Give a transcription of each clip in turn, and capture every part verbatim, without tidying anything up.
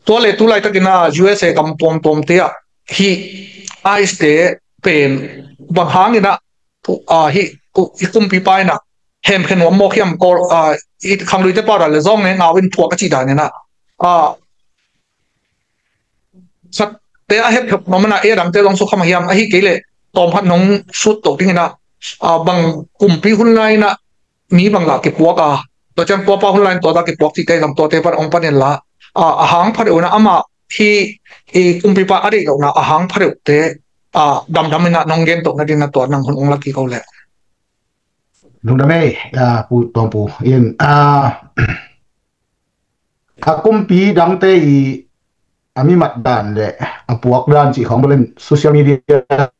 Tua le tu laitakin a U S A gam tuamtuamte ah hih ICE te pen bang hangin ah, ah, hih, hih kumpipa in ah hemkhia nuam mawk hiam, Kawl, ah, i khangluite pau dan le zawng ne ngau in phuak a cih danin ah, ah, khatte a hepkhia nuam a, ei a dangte zong sukham a hiam, ahih kei leh tawmkhat nong sut to dingin ah, ah, bang kumpi hun lai-in ah mi bang lah kipuak a, tua ciang tuapa hun lai-in tua dah kipuak cihte zong tuate pan hong pan inla, ah, a hang pha deuh in ah amah hih, i kumpipa a deih lohna a hang pha deuhte, ah, damdam in ah nong gen to nading ah tua nang hun hong la kik o leh. Lungdam ei, ah, Pu Tawmpu in, ah, a kumpi dangte i a mi mat dan le a puak dan cih khawng bel in social media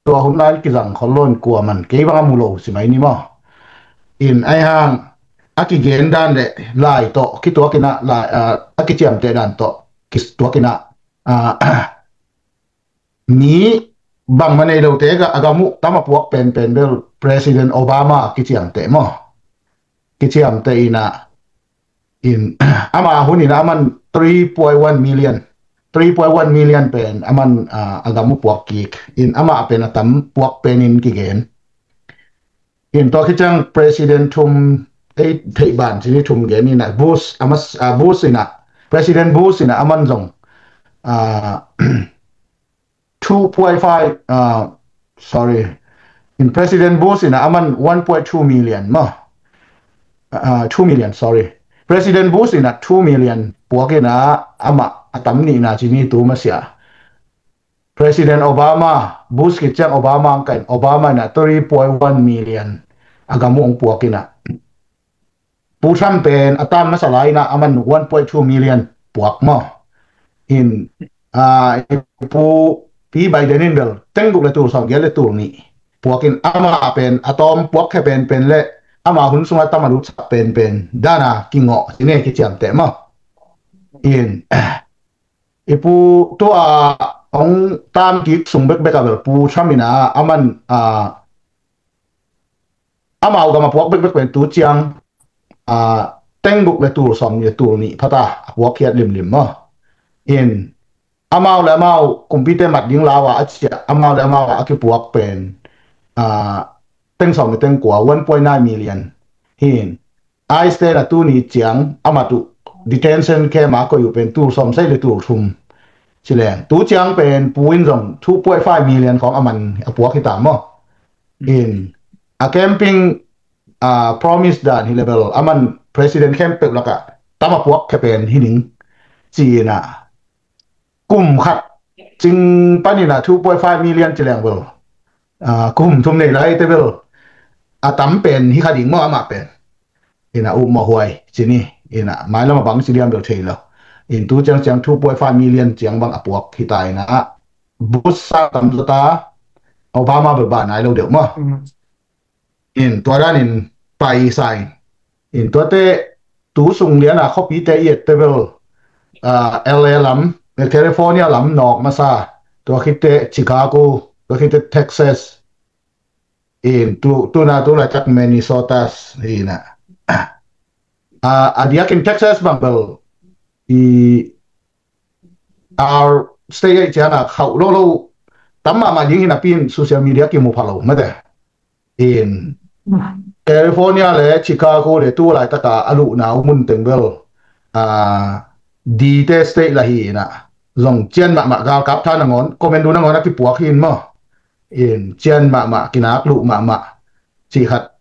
tua hun lai kizang khol lo in kuaman kei bang a mu lo si mai ni maw. In ahi hang a kigen dan le lai tawh kituak in ah lai, ah, a kiciamteh dan tawh kituak in ah, ah, mi bangmah nei lote a gam uh tam a puak penpen bel President Obama kiciamteh maw. Kiciamteh in ah, in, ama hun in ah aman three point one million, three point one million pen aman, ah, a gam uh puak kik in, amah pen a tam puak pen in kigen. In tua khit ciang President thum, ei theih ban ci ni, thum gen in ah, Bush, ama, ah, Bush in ah, President Bush in ah aman zong, ah, two point five, ah, sorry, in President Bush in ah aman one point two million maw. Ah, two million, sorry. President Bush in ah two million puak in ah amah a tam nihna ci ni tu masiah. President Obama, Bush khit ciang Obama hong kai in, Obama in ah three point one million a gam uh hong puak in ah, Pu Trump pen a tam masa lai in ah aman one point two million puak maw. In, ah, Pu, Pi Biden in bel teng guk le tul sawm giat le tul nih puak in, amah pen a tawm puak khia penpen le ama hun sungah tam a lutsak penpen dan a kingawh ci ni, kiciamteh maw. In, i Pu, tua hong tam kik sung bekbek ah bel Pu Trump in ah aman, ah, amau gam a puak bekbek pen tu ciang, ah, teng guk le tul sawm nih le tul nih pha ta a puak khiat limlim maw. In amau le amau kumpite mat ding lau a a ciah amau le amau a kipuak pen, ah, teng sawm le teng kua, one point nine million hi in. ICE te in ah tuni ciang a mat uh detention camp a koih uh pen tul sawm sei le tul thum ci leng, tu ciang pen Pu in zong two point five million khawng a man a puak hi ta maw. In a campaign, ah, promise dan hi le bel aman president khempeuh lakah tam a puak khia pen hi ding ci in ah, kum khat cing pan in ah two point five million ci leng bel, ah, kum thum nei lai te bel a tam pen hi kha ding maw amah pen. In ah upmawh huai ci ni, in ah mailam a bang ci lian bel thei lo. In tu ciang ciang two point five million ciang bang a puak hi ta in ah, Bush sang tam zaw ta, Obama bel ba nai lo deuh maw. In tua dan in pai sa in. In tuate tu sung lian a khuapite i et te bel, ah, L A lam, California lam nawk masa, tua khit teh Chicago, tua khit teh Texas. In tu, tu na tu laitak Minnesota hi in ah, ah, a diakin Texas bang bel i our state ei ciang a khauh lo lo tam mahmah ding hi napi in social media kimu pha lo mate. In California le Chicago le tu laitak a a luhna uh mun teng bel, ah, dite state lah hi in ah, zong cian mahmah, galkap tha nangawn, commando nangawn a kipuak hi in maw. In cian mahmah, kinak luh mahmah cih khat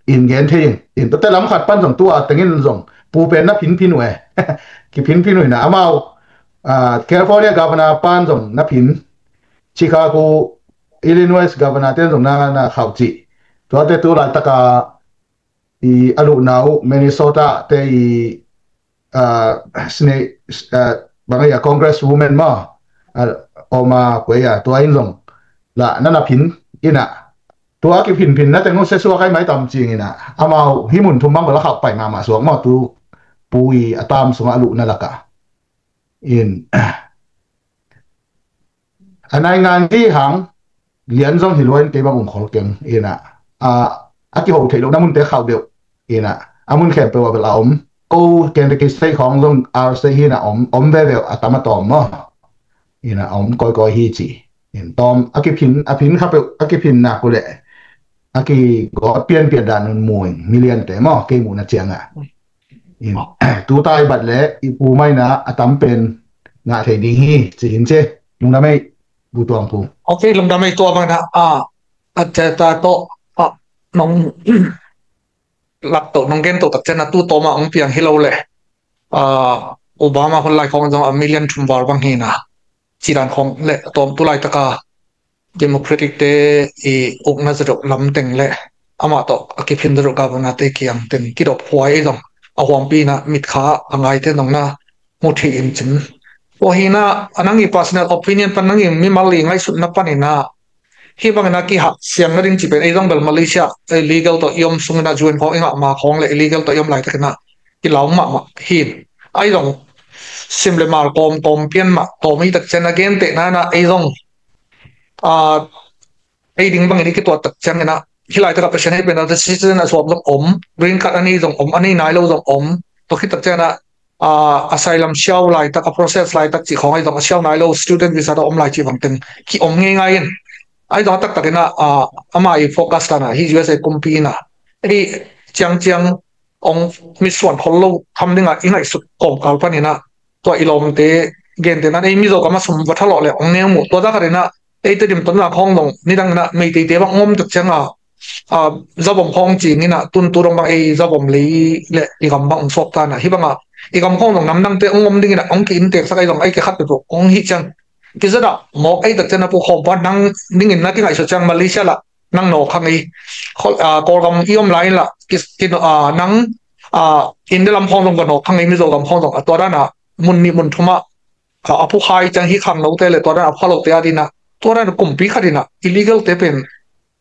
in gen thei in. In tuate lam khat pan zong tua tengin zong Pu pen na phinphin uh e. Kiphinphin uh in ah amau, ah, California governor pan zong na phin, Chicago, Illinois governor ten zong na, na khauh cih. Tuate tu laitak a i a luhna uh Minnesota te i, ah, Sne-, ah, bang a, Congresswoman maw, ah, Oma kua a, tua in zong lah na na phin in ah, tua kiphinphin na teng uh sia suak ai mai tam cing in ah, amau hi mun thum bang bel a khauh pai mahmah suak maw tu Pu i a tam sungah a luhna lakah. In a naingan dih hang lian zong hi lua in kei bang ung khol keng in ah, a, a kiho theih lohna munte khauh deuh in ah, a mun khempeuh ah bel a om. ko Kentucky State khawng zong R State hi na om, om veve uh, a tam a tawm maw. Ina om kawikawi hi ci. In tawm a kiphin, a phin kha peuh a kiphin nak uh leh a kigawt pianpian dan un mu in million te maw, kei muhna ciangah. In tu tai bat le i pu maina a tam pen ngah thei ding hi ci hin ce. Lungdam ei, Bu Tuang Pu. Ok, lungdam ei, tua bangna a a ceta to a nong lak to nong gen to tak cena tu tawma ong piang hi lo le. A Obama hun lai khawng zong a million thum val bang hi na. Ci dan khawng le tawm tu laitaka Democratic te i ukna zadok lam teng le amah tawh a kiphin zadok governor te kiang teng kidop huai ei zong a huampi na mitkha a ngai te nong na mu thei in cin. Tua hi na a nang i personal opinion pan nang i mimal i ngaihsutna pan ina hi bangina kihah siang na ding ci pen ei zong bel Malaysia illegal tawh i om sungina U N khawng i ngah ma khawng le illegal tawh i om laitakina i lau mahmah hin. Ei zong sim le mal kawm kawm pian mah tawm i tak cian a gentehna na ei zong a ei ding bangin i kituat tak ciangin ah hi laitak a passion hei pen a citizen a suak zong om, green card a nei zong om, a nei nai lo zong om. Tua khit tak ciangin ah a asylum siau laitak, a process laitak cih khawng ei zong a siau nai lo, student visa tawh om lai cih bang teng ki om ngei ngai in. Ei zong a taktakin ah a ama i focus tan ah hi U S A kumpi in ah ei ciangciang ong mitsuan khol lo tham dingah i ngaihsut kawmkal paninah tua i lawmte gentehna ei Mizo gam a sum va thalawh le ong neu muh tua zakhatinah ei Tedim tonnak hong zong nidangin ah Meiteite bang ong om tak cianga a zavom hong cinginah tuntu dong bang ei zavom lei le i gam bang ong suak tanah hi bangah i gam hong zong namdangte ong om dinginah ong ki-inteksak ei zong ei kikhat pepeuh ong hih ciang kizadah mawk ei tak ciang a pu khawmpa nang dingin na kingaihsut ciang Malaysia lah nang nawk hang ei. Kawlgam i om lai inla nang India lam khawng zong va nawk hang ei, Mizo gam khawng zong a tua dana mun nih mun thuma a phukhai ciang hi khang note le tua dana a phalote a dina tua dana kumpi khat ina illegal te pen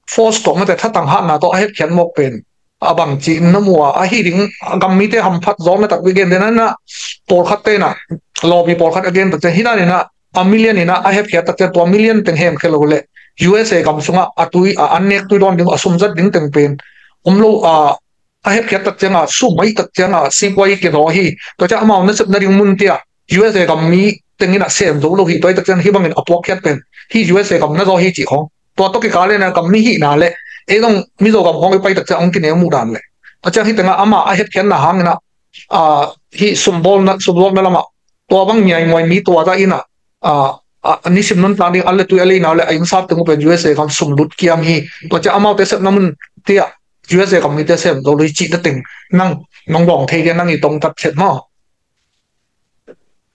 force tawh mate thatang hatna tawh a hepkhiat mawk pen a bang ci na mua a hi ding. Gam mite hamphat zawkna tak bi gen dena na pawlkhat tena lawmi pawlkhat a gen tak ciang hi danina a million ina a hepkhiat tak ciang tua million teng hemkhia lo le U S A gam sungah a tui a an nek tui dawn ding a sumzat ding teng pen om lo a a hepkhiat tak cianga sum a ih tak cianga sipuai kidaw hi. Tua ciang amau nasep nading mun tia U S A gam mi tengin a sem zo lo hi. Tua ih tak ciang hi bangin a puakkhiat pen hi U S A gam na zaw hi cih khawng tua tawh kikal ina gam mi hihna le ei zong Mizo gam khawng i pai tak ciang hong kineu muh dan le tua ciang hi tenga ama a hepkhiatna hangina a hi sumbawlna sumbawlna lamah tua bang miaimuai mi tua dah ina a nisim nuntak ding a le tui a lei nau le a innsap teng uh pen U S A gam sum lut kiam hi. Tua ciang amaute sepna mun tia U S A gam mite sem zo lui cih na teng nang nong dawng thei dia nang i tong tat chet maw?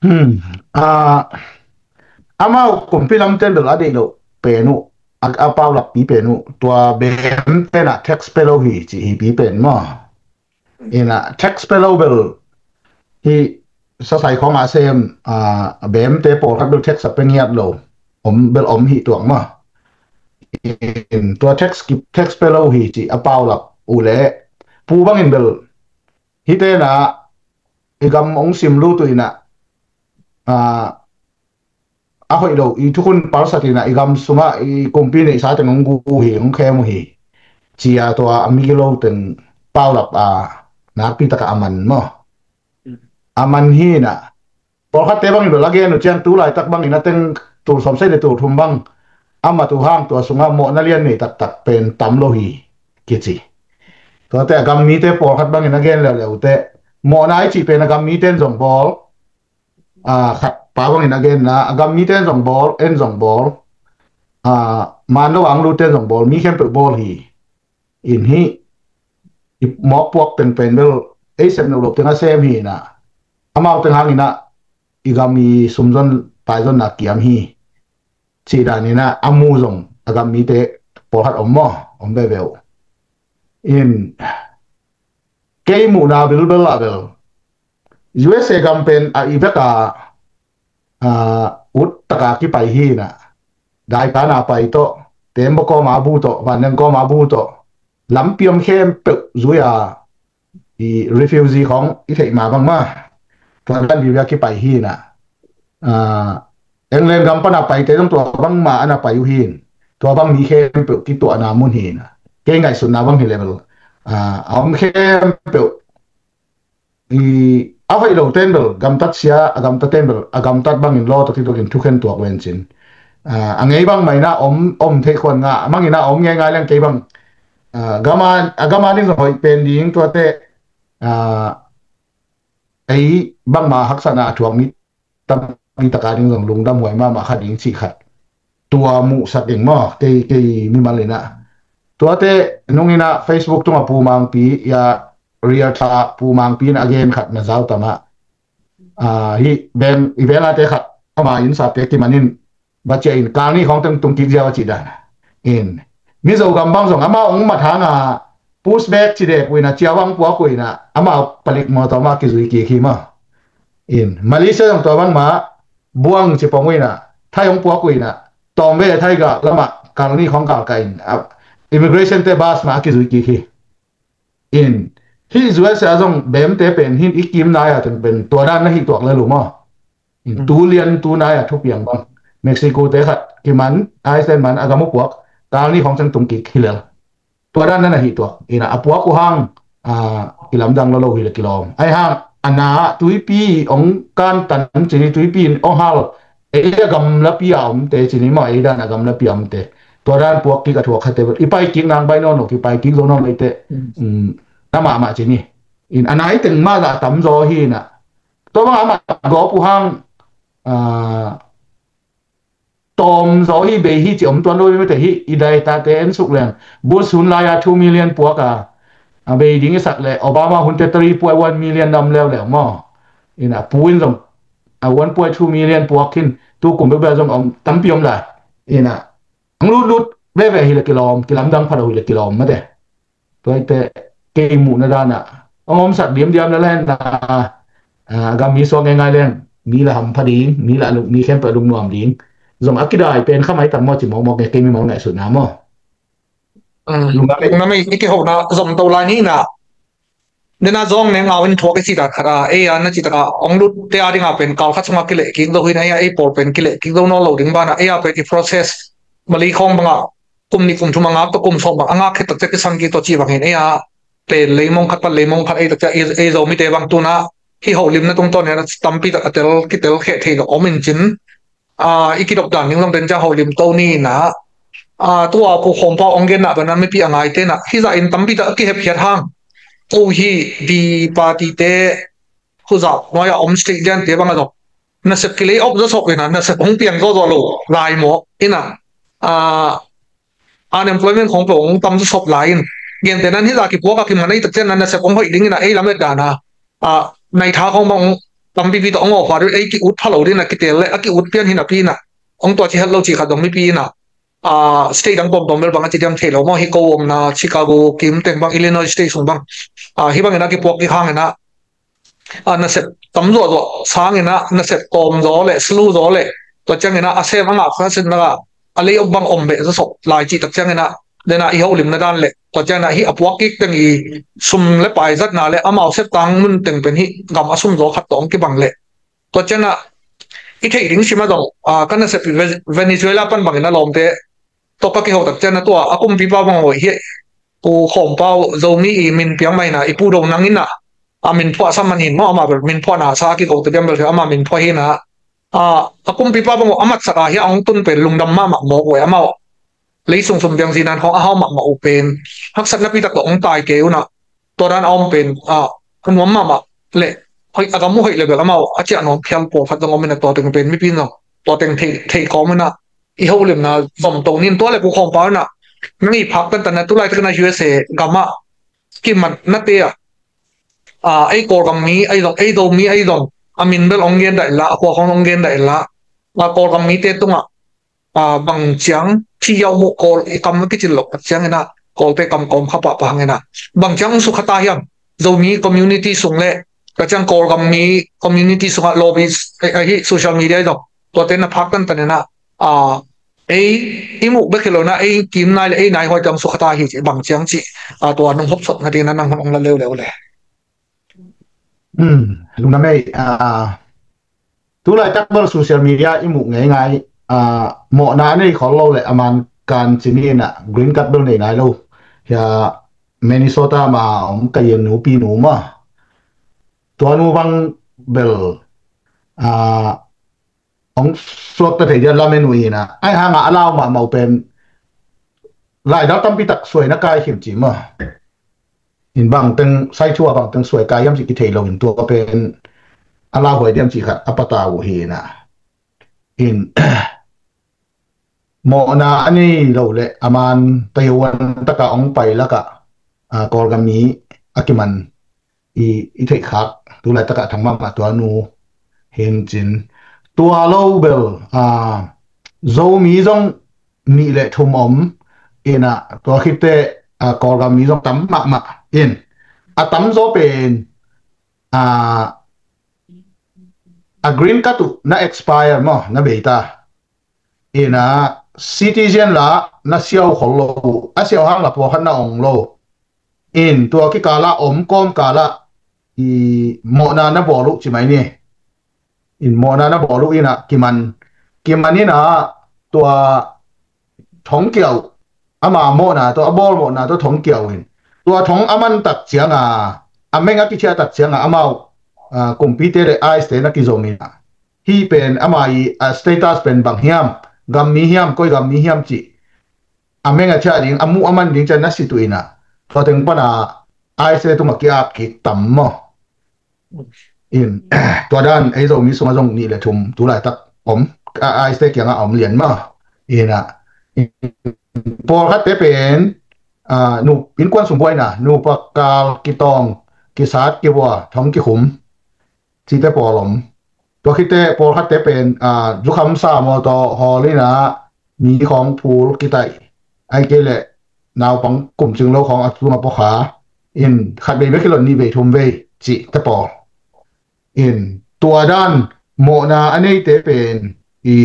Hmm. A amau kumpi lamten bel a deih loh pen uh a paulappi pen uh tua bem tenah tax pe lo hi cih hi pi pen maw? Ina tax pe lo bel hi sasai khawng a sem a bemte pawlkhat bel tax a pe ngiat lo om bel om hi tuak maw? In tua tax ki tax pe lo hi ci a paulap uh le pu bangin bel hi tena i gam ong sim lu tu ina a a hoih lo i thukhun palsat ina i gam sungah i kumpi neihsa teng hong gu hi hong khem uh hi. Cia tua a migilo teng paulap a nakpi taka a man maw? A man hi ina pawlkhatte bangin bel a gen uh ciang tu laitak bangin a teng tul sawmsei le tul thum bang a mat uh hang tua sungah mawhna lian nei taktak pen tam lo hi kici. Tuate a gam mite pawlkhat bangin a gen leuleu te mawhna i cih pen a gam mite in zong bawl a khat pa bangin a genna a gam mite in zong bawl en zong bawl a man lo ang lute in zong bawl mi khempeuh bawl hi. In hi i mawkpuak teng pen bel ei sep neu lo teng a sem hi ina amau teng hangina i gam i sumzon paizonna kiam hi. Cih danina a mu zong a gam mite pawlkhat om maw? Om veve uh. In kei muhna bilbel ah bel U S A gam pen a i veka ut taka kipai hi ina daikana pai tawh tembaw kawma bu tawh vanneng kawma bu tawh lampiam khempeuh zui a i refugee khawng i theih ma bangma tua dan vive a kipai hi ina England gam pana paite zong tua bangma ana pai uh hin tua bang mi khempeuh kituahna mun hi ina kei ngaihsutna bang hi level a om khempeuh i a hoih lo ten bel gamtat sia, a gamtat ten bel a gamtat bangin law tawh kituakin thukhen tuak vencin. A ngei bang maina om om theih khuan nga, a mangina om ngei ngai leng kei bang a gama a gama ding zong hoih pen ding tuate. A ei bangma haksatna a thuak mi tampi taka ding zong lungdam huai mahmah khat ding cih khat tua muhsak ing maw, kei kei mimal inah. Tuate nungina Facebook tunga Pu Mangpi ia, Real Tha Pu Mangpi in a gen khat na zau tamah. Hi beng i bengate khat ama innsate kimanin bacia in kalni khawng teng tung kik ziau a cih dan in. Mizo gam bang zong ama ong mat hanga pushback ci dek uina, cia bang puak uina, ama palik maw tawma kizui kik hi maw. In Malaysia zong tua bangma buang ci pong uina, Thai ong puak uina, tawm ve Thai ga lama kalni khawng kalka in immigration te bus ma a kizui kik hi. In hi U S A zong bemte pen hin i kim nai a teng pen tua dan na hi tuak le lu maw. In tu lian tu nai a thupiang bang Mexico te khat kiman, Iceland man a gam uh puak, kalni khawng ceng tung kik hi lel. Tua dan na na hi tuak ina a puak uh hang kilamdang lo lo hi le kilawm. Ai hang a na tuipi ong kan tan cini, tuipi in ong hal, ei a gamlapi a omte cini maw, ei dan a gamlapi a omte. Tua dan puak kik a thuak khate i pai kik nang bai nawn lo, ki pai kik zo nawn lo ite. Na mahmah cini. In a nai teng mah zah tam zaw hi ina. Tua bang a mah gawp uh hang tawm zaw hi, bei hi ci om tuan lo mite hi. I dai tate en suk leng Bush hun lai-a two million puak a, a bei ding i sak le Obama hunte three point one million nam leuleu maw. Ina pu in zong a one point two million puak hin tu kum bebel zong om tampi om lai. Ina ang lutlut veve hi le kilawm, kilamdang phat lo hi le kilawm mate. Tuaite kei muhna dana ang omsak diamdiam le lena, a gam mi suak ngeingai leng mi la hampha ding, mi la lung, mi khempeuh lungnuam ding. Zong a kidai pen khamai tam maw ci mawkmawk nge, kei mi maw ngaihsutna maw. Lungdam ei, i kihona zom to lai ni na. Dena zong ne ngau in thuak i ci dan khat a, ei a na ci taka ong lut te a dinga pen kal khat sunga kileh kik zo hi na, ei a ei pawl pen kileh kik zo nawn lo ding bana, ei a pen i process mali khawng banga kum nih kum thum a ngak tawh kum sawm bang a ngak khit takcia kisang kik tawh cih bangin ei a pen leimong khat pan leimong khat ei takcia ei Zomite bang tuna hi holimna tungtawn ina tampi tak a tel kitel kheh thei lo om in cin. I kidop dan ding zong den cia holim to ni ina. Tua pu khawmpau ong genna bana mipi a ngaite na hi zah in tampi tak a kihepkhiat hang ko hi bi party te huzap nuai a om state liante bang a zong nasep kilei op zawsop ina, nasep hong piang zawzaw lo lai maw ina. Unemployment khawng peuh hong tam zawsop lai in, gente nan hi zah kipuak a kiman ei takcian na nasep hong hoih ding ina ei lamet dana nai tha khawng bang tampipi tawh hong awpha ding, ei ki-ut pha lo ding ina kitel le a ki-ut pian hi napi ina hong tua ci het lo ci khat zong mipi ina state dang tawmtawm bel bang a ci diam thei lo maw, hi ko omna Chicago kim teng bang, Illinois state sung bang hi bangin a kipuak kik hangin a nasep tam zawhzawh sangin a nasep tawm zaw le slow zaw le tua ciangin a a sem a ngah kha setna a lei op bang om beh zawsop lai cih tak ciangin a dena i holimna dan le tua ciangin a hi a puak kik teng i sum le pai zatna le amau sep tang mun teng pen hi gam a sum zaw khat tawh hong kibang le tua ciangin a i theih ding sim a zong ka nasep Venezuela pan bangin a lawmte tawh ka kiho tak ciangin a tua a kumpipa bang hoih hi. Pu Khawmpau Zomi i min piang mah hi na, i pu do nang in a a min phuah sa man hin maw, amah bel min phuahna sa a kiko te diam bel hi, amah min phuah hi na. A kumpipa bang uh a matsak a hi a hong tun pen lungdam mahmah mawk uh e, amah uh lei sung sum piang zinan hong a hau mahmah uh pen haksatna pi tak tawh hong tai kei uh na. Tua dan a om pen a nuam mahmah le hoih a gam uh hoih le bel amah uh a ciah nuam phial pawlkhat zong om in a, tua teng pen mipi in zong tua teng thei kawm in a i holimna zom to nin. Tua le Pu Khawmpau in a nang i phak tantan na tulai takin a U S A gam ah kimatnate ah ei Kawlgam mi ei zong, ei Zomi ei zong a min bel hong gen dah inla, a khua khawng hong gen dah inla, a Kawlgam mite tungah bang ciang thi yau muh Kawl i kam a kicin loh tak ciangin a Kawlte kam kawm kha pahpah hangin a bang ciang hong sukha ta hiam, Zomi community sung le ka ciang Kawlgam mi community sungah lobby ahi social media i zong tuate na phak tantan in a ei i muh bek hi lo na ei kim nai le ei nai huai te hong sukha ta hi cih bang ciang cih tua nong hopsot na ding na nang hong la leuleu le. Lungdam ei. Tulaitak bel social media i muh ngeingai, mawhna a nei khol lo le a man kan cimi in a green card bel nei nai lo. Hia Minnesota ma om ka yelnu pinu ma tua nu bang bel, ah, hong flop ta thei dia lamen uh hi na. Ahi hanga a lau mahmah uh pen laidal tampi tak suai na kai khin ci maw. In bangteng saithua bangteng suai kai hiam ci kithei lo in tua pen a lauhuai diam ci khat a patau uh hi na. In mawhna a nei lo le a man Taiwan taka hong pai laka, ah, Kawlgam mi a kiman i, i theih khak tu laitaka thang mahmah tua nu hin cin. Tua lo bel, ah, Zomi zong nih le thum om ina tua khite, ah, Kawlgam mi zong tam mahmah in a tamzaw pen, ah, a green card uh na expire maw, na bei ta. Ina citizen la na siau khol lo, a siau hang la pawlkhat na ong lo. In tua kikala om kawmkala i mawhna na bawl uh ci mai ni. In mawhna na bawl uh ina kiman, kiman ina tua thong kiau, ama mawhna tua, a bawl mawhna tua thong kiau in tua thong a man tak cianga, a meng a kichia tak cianga amau, ah, kumpite le ICE te na kizom ina. Hih pen ama i, ah, status pen bang hiam, gam mi hiam, koi gam mi hiam ci a meng a chia ding, a muh a man ding cian na sit uh ina tua teng pana ICE te tuma ki-ap kik tam maw. In tua dan ei Zomi sunga zong nih le thum tu laitak om, a, ICE te kianga om lian maw. Ina pawlkhatte pen, ah, nu innkuan sung buaina, nupa kal kitawng, kisat kibua, thong kikhum cite pawl om. Tua khite pawlkhatte pen, ah, zukham sa maw tawh hawl ina mi khawng phul kitaih, ai kei leh naupang kumcing lo khawng a tunga pawkha in khat vei bek hi lo, nih vei thum vei cihte pawl. In tua dan mawhna a neite pen i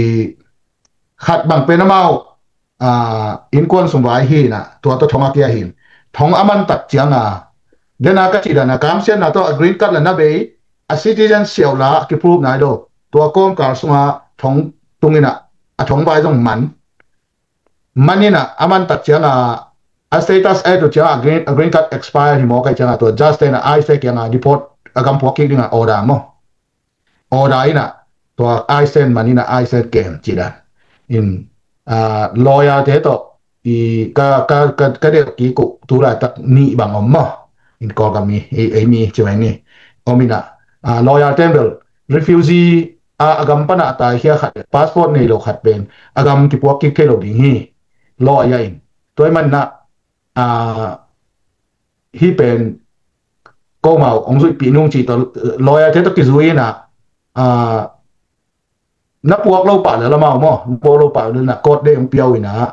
khat bang pen amau, ah, innkuan sung vai hi na tua tawh thong a kia hin thong a man tak cianga dena ka cih dana kamsiatna tawh a green card la na bei, a citizen siau la a kiprove nai lo, tua kawmkal sunga thong tungina a thong vai zong man. Manina a man tak cianga a status a et uh cianga a green, a green card expire hi maw kai cianga tua just tena ICE te kianga deport, a gam puak kik dinga order maw. Order ina tua ICE ten manina ICE ten kem cih dan. In, ah, lawyer te tawh i ka, ka, ka, ka deuh kik uh tu laitak nih bang om maw. In Kawlgam mi, ei, ei mi ci mai ni. Om ina, ah, lawyer ten bel refugee a, a gam pana a taikhia khat, passport nei lo khat pen a gam kipuak kik thei lo ding hi. Lawyer in tua i manna, ah, hih pen komau hong zuihpih nung cih tawh lawyer te tawh kizui ina, ah, na puak lo pah le lamau maw, na puak lo pah le na court dei hong piau ina.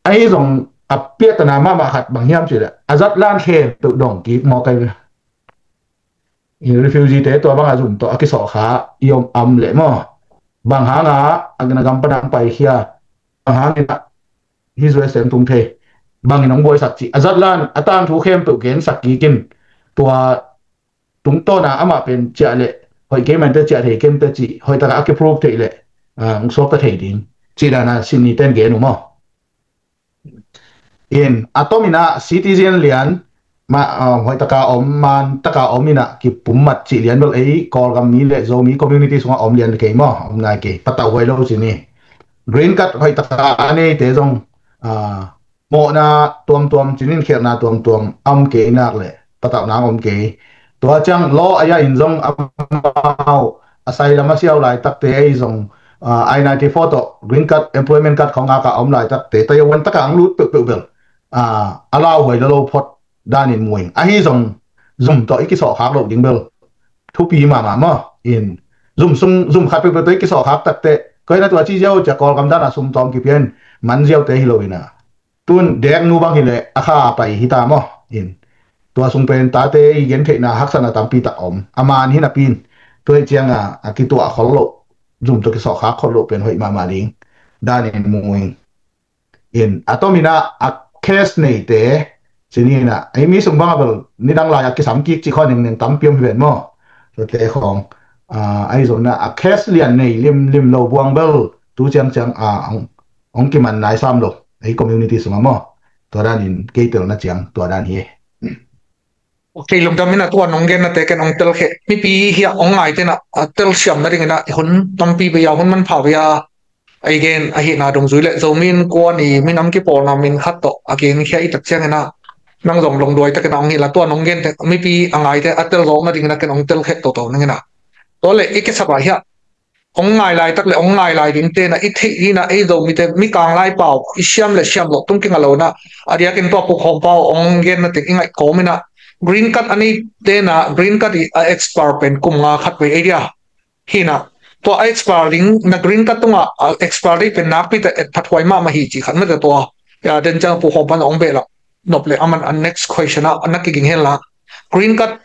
Ahi zong a piatana mahmah khat bang hiam cih le a zat lan khempeuh dong kik maw kai ve. I refugee te tua banga zum tawh a kisawhkha i om am leh maw. Bang hanga a na gam pana hong paikhia, bang hangin a hih zuai sem tung thei, bangin hong buaisak cih a zat lan a tangthu khempeuh gensak kikin tua tungtawna amah pen ciah leh hoih kei mante ciah thei kemte cih hoih taka a kiprove theih leh, ah, hong suakta thei ding cih dana Sydney ten gen uh maw. In a tomin a citizen lian ma, ah, hoih taka om, man taka om ina kipummat cih lian bel ei Kawlgam mi le Zomi community sunga om lian kei maw, om nai kei, patauh huai lo ci ni. Green card hoih taka a neite zong, ah, mawhna tuamtuam cinin khialhna tuamtuam a om kei nak le patauhna om kei. Tua ciang law a ia in zong amau a sailam a siau laitakte ei zong, ah, I ninety-four tawh green card, employment card khawng ngaka om laitakte Taiwan taka ang lut peuhpeuh bel, ah, a lauhuai lo lo phot danin mu in. Ahi zong zum tawh i kisawhkhak loh ding bel thupi mahmah maw. In zum sung, zum khat peuhpeuh tawh i kisawhkhak takte koi na tua ci ziau cia Kawlgam dana sum tawm kipia in man ziaute hi lo ina. Tun dek nu bang hileh a kha a pai hita maw. In tua sung pen tate i gentheihna haksatna tampi tak om. A man hi napi in tua hi cianga a kituah khol loh, zum tawh kisawhkhak khol loh pen hoih mahmah ding danin mu in. In a tomin a case neite cinin a ei mi sung banga bel nidang lai a kisam kik ci khaw nengneng tampi om hi ven maw. Tuate khawng, ah, ahi zongin a case lian nei limlim lo buang bel tu ciangciang, ah, hong, hong kiman nai sam lo ei community sunga maw. Tua danin kei telna ciang tua dan hi. Kei lungdam in a tua nong genna te ken ong tel kheh. Mipi hi a ong ngai tena a tel siam na ding in a hun tampi bei a hun manpha bei a ei gen ahihna dungzui le Zomi Innkuan i minam kipawlna min khat tawh a gen khia i tak ciangin a nang zong lungduai takin a ong hi la tua nong gen te mipi a ngai te a tel zawk na ding in a ken ong tel kheh toto ning in a. Tua le i kisa bai hi a ong ngai laitak le ong ngai lai ding tena i theih dina ei Zomite mi kang lai pau i siam le siam loh tung kinga lo na a diakin tua Pu Khawm Pau ong genna teng i ngaih kawm ina green card a nei tena green card i a expire pen kum nga khat vei ei dia hina tua a expire ding na green card tunga a expire date pen nakpi ta et phat huai mahmah hi ci khat mate tua ya den ciang Pu Khawm Pau ong behlap nop le aman a next question a na kiging hen la green card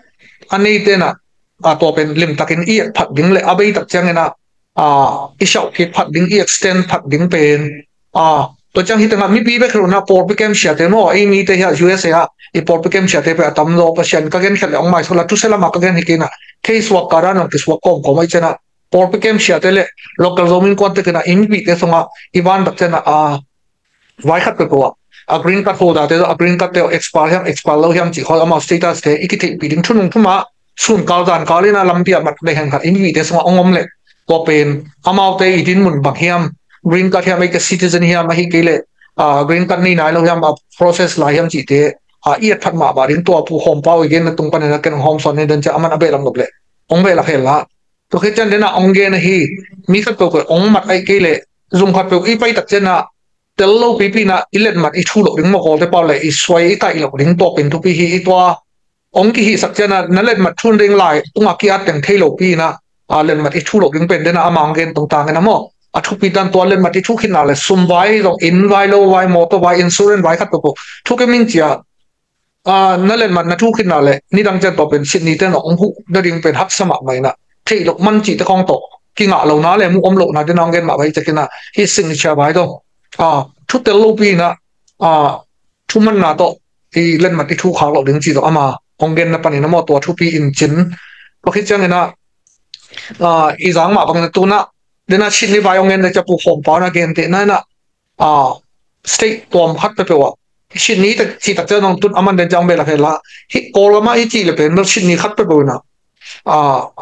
a nei tena a tua pen limtakin i et phat ding le a bei tak ciangin a a i siauh kik phat ding i extend phat ding pen a tua ciang hi tengah mipi bek hi lo na pawlpi kem siate maw ei mite hi a U S A ah i pawlpi kem siate pen a tam zaw Pasian ka gen khat le ong mai sula thuse lama ka gen hi kina case work ka dan ong kisuak kawmkawm ai ciana pawlpi kem siate le local Zomi Innkuan te kina i mipite sunga i van tak ciana a vai khat peuhpeuh ah a green card holder te a green card te expire hiam expire lo hiam cih khawl amau status te i kitheihpih ding thunung thuma sun kal zan kal ina lampi ah mat le hen khat i mipite sunga ong om le tua pen amaute i dinmun bang hiam green card hiam ei ka citizen hiam ahi kei le a green card nei nai lo hiam a process lai hiam cihte a i et phat mahmah ding tua Pu Khawm Pau i genna tung panin a ken ong hawm sawn ni den cia aman a behlap nop le ong behlap hel la tua khit cian dena ong gen ahi mi khat peuhpeuh ong mat aih kei le zung khat peuh i pai tak ciana tel lo pipi na i letmat i thu lo ding mawkawl te pau le i suai i taih lo ding tua pen thupi hi i tua ong kihihsak ciana na letmat thun ding lai tunga ki-at teng thei lo pi ina a letmat i thu lo ding pen dena ama ong gen tungtang ina maw a thupi tan tua letmat i thu khitna le sum vai zong inn vai lo vai mawtaw vai insurance vai khat peuhpeuh thu ke ming cia a na letmat na thu khitna le nidang cian tawh pen Sydney ten ong huh na ding pen haksa mahmah ina theih loh man cihte khawng tawh kingah lohna le mu om lohna dena ong gen mah vai cekina hi signature vai tawh a thu tel lo pi ina a thu manna tawh i letmat i thu khak loh ding cih tawh ama ong genna panin a maw tua thupi in cin tua khit ciangina a i zang mah bangina tuna dena Sydney vai ong gen le cia Pu Khawm Pau na gen tehna ina a state tuam khat peuhpeuh ah Sydney tak ci tak ciang nong tun aman den ciang bela phela hi Kawlgam ah i ci le pen bel Sydney khat peuhpeuh ina a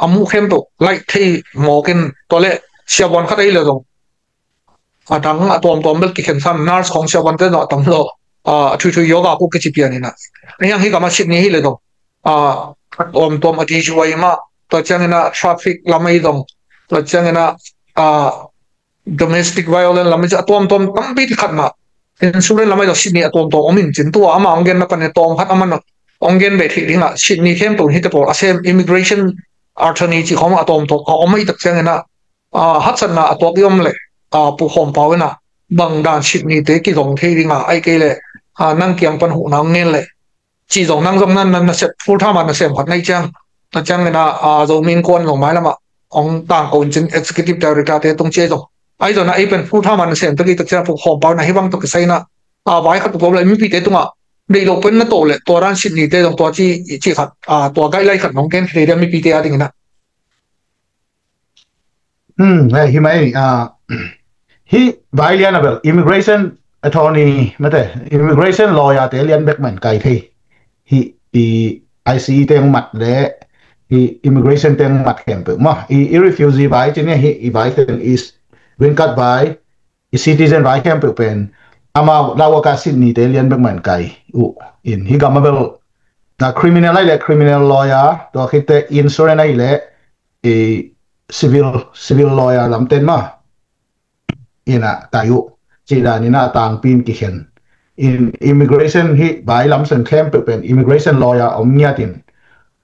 a mu khempeuh laih thei mawkin tua le siavuan khat ahi le zong a dang a tuamtuam bel kikhen sam nurse khawng siavuan te zong a tam lo a thuithui yoga khu kici pian ina a hiang hi gam a Sydney hi le zong a a tuamtuam a D U I mah tua ciangina traffic lam ahi zong tua ciangina a domestic violence lam a tuamtuam tampi ti khat mah insurance lam a i lo Sydney a tuamtuam om in cin tua ama ong gen na pan tawm khat aman ong gen be thei ding a Sydney khempeuh hi te pawl a sem immigration attorney ci khawm a tuamtuam a om a i tak ciangina a hatsatna a tuak i om le a Pu Khawm Pau ina bang dan Sydney te kizong thei ding a ai kei le a nang kiang pan huhna ong ngen le ci zong nang zong nan nan na sep full time a na sem khat nai ciang na ciang ina a Zomi Innkuan zong mai lama ong tangko in cin executive director te tung cia zong ai zong na ei pen full time a na sem tak i tak ciang Pu Khawm Pau na hi bang tuk kisai na a vai khat tuk lai mipi te tunga dei lo pen na to le tua dan Sydney te zong tua ci ci khat a tua guideline khat nong ken thei dia mipi te a ding ina Hmm, eh, hi mai, ah, hi vai lian a bel immigration attorney mate immigration lawyer te lian bek man kai thei hi i I C E teng mat le i immigration teng mat khempeuh ma i, i refugee vai cine hi i vai teng is green card vai i citizen vai khempeuh pen ama lawa ka Sydney te lian bek man kai uh in hi gam a bel na criminal ai le criminal lawyer tua khit te insurance ai le i civil civil lawyer lam ten ma ina kai uh ci dan ina tangpin kikhen in immigration hi vai lam sen khempeuh pen immigration lawyer om ngiat in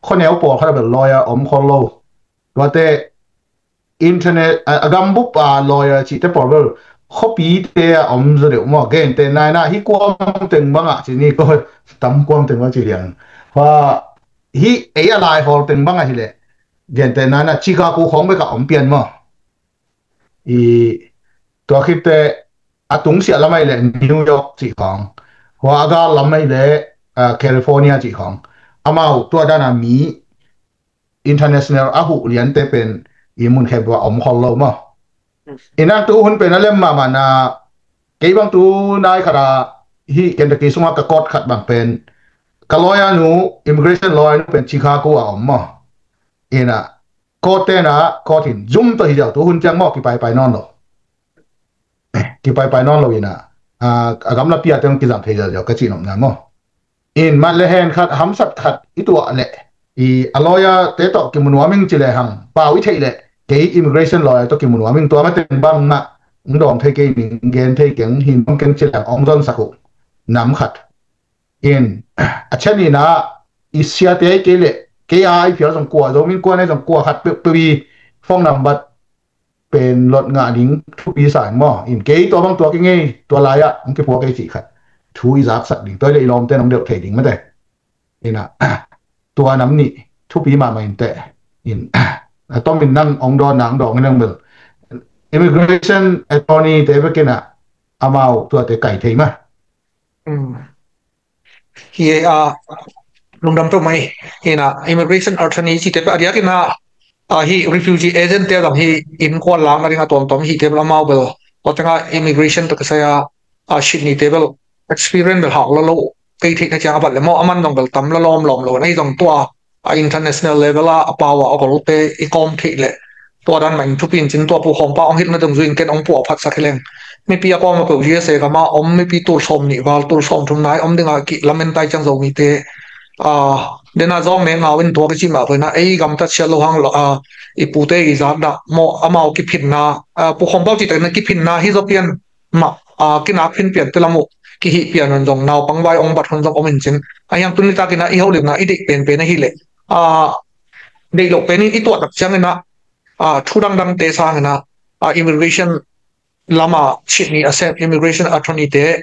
khoneu pawl khat a bel lawyer om khol lo tuate internet a, a gambup a lawyer cihte pawl bel khuapi te a om zaw deuh maw gen te naina hi kuam teng bangah ci ni ko tam kuam teng bang ci liang hua hi ei a lai hawl teng bangah hi le gen te naina Chicago khawng bek a om pian maw i tua khit te a tungsiah lam ai le New York cih khawng hua a gal lam ai le California cih khawng amau tua dana mi international a huh liante pen i mun khempeuh a om khol lo maw. Inang tu hun pen a lem mahmah na kei bang tu nai khat a hi Kentucky sunga ka kot khat bang pen ka lawyer nu, immigration lawyer nu pen Chicago a om maw. Ina, court tena, court in zum tawh hi ziau tu hun ciang maw, kipaipai nawn lo. Kipaipai nawn lo ina, a, a gamla pia teng kizang thei ziau ka cih nopna maw. In mat le hen khat, hamsat khat i tuah leh, i a lawyer te tawh kimu nuam ing ci le hang, pau i theih leh, kei immigration lawyer tawh kimu nuam ing, tua mateng bang ngah, ng dawng thei kei ning, gen thei keng, hin bang keng ci le hang, ong zonsak uh, nam khat. In, a chen ina, i siate kei leh, kei a i phial zong kua, Zomi kua nei zong kua khat peuhpeuh i phone number pen lot ngah ding thupi sa in maw. In kei tua bang tua kei ngei, tua lai-ah hong kipua kei cih khat thu i zaksak ding, tua i leh i lawmte nong deuh thei ding mate. Ina, tua nam nih thupi mahmah in teh. In, a tom in nang hong dawn, nang dawng in nang bel immigration attorney te bek ina, amau tuate kai thei mah. Hi ei a, lungdam peuh mai. Ina, immigration attorney cite peuh a diak ina, a, hi refugee agent te zong hi, innkuan lakna ding a tuamtuam hi te bel amau bel, tua tenga immigration tawh kisai a, a, Sydney te bel experience bel hau lo lo, kei theihna ciang a bat le maw, aman zong bel tam la lawmlawm lo, ei zong tua a international level a, a pau a, a golte i kawm theih leh, tua dan mah in thupi in cin, tua Pu Khawm Pau hong hilhna dungzui in ken hong puah phatsak hi leng. Mipi a kawm a peuh U S A gam a om mipi tul sawm nih val, tul sawm thum nai om ding a kilamen tai ciang Zomite, a, dena zawng ne ngau in tua kici mah vo ina, ei gamtat siat lo hang lo, a, i pute i zat dah maw, amau kiphinna, a, Pu Khawm Pau cih takin a kiphinna hi zaw pian mah, a, kinak phin pian te lam uh, kihih pian hun zong, naupang vai ong bat hun zong om in cin. A hiang tuni takin a i holimna i deih penpen ahih leh, a, deih loh pen in i tuah tak ciangin a, a, thu dangdang te sangin a, a, immigration lama Sydney a sem immigration attorney te,